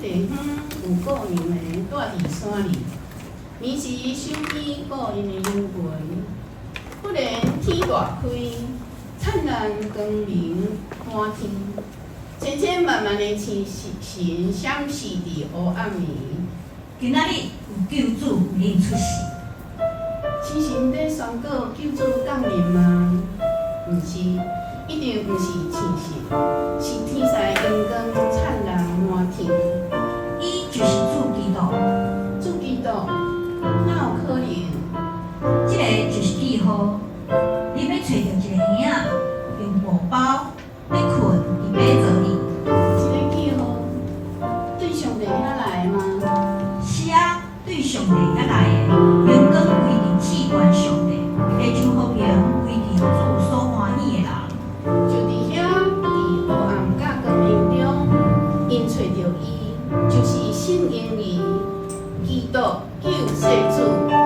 地方有羔羊的蹛佇山裡，暝時守邊顧𪜶的羊群。忽然天大開，燦爛光明滿天，千千萬萬的星神閃爍佇烏暗暝。今仔日有救主為恁出世。星神咧宣告救主降臨嗎？毋是，一定毋是星神，是天使榮光燦爛滿天。伊就是主基督。主基督，哪有可能？這个就是記號，恁欲揣著一个嬰仔，用布包咧睏佇馬槽裡。這个記號對上帝遐來的嗎？是啊，對上帝遐來的，榮光歸佇至懸上帝，地上和平歸佇主所歡喜的人。就佇遐，佇烏暗佮光明中，𪜶揣著伊，就是聖嬰兒，基督救世主。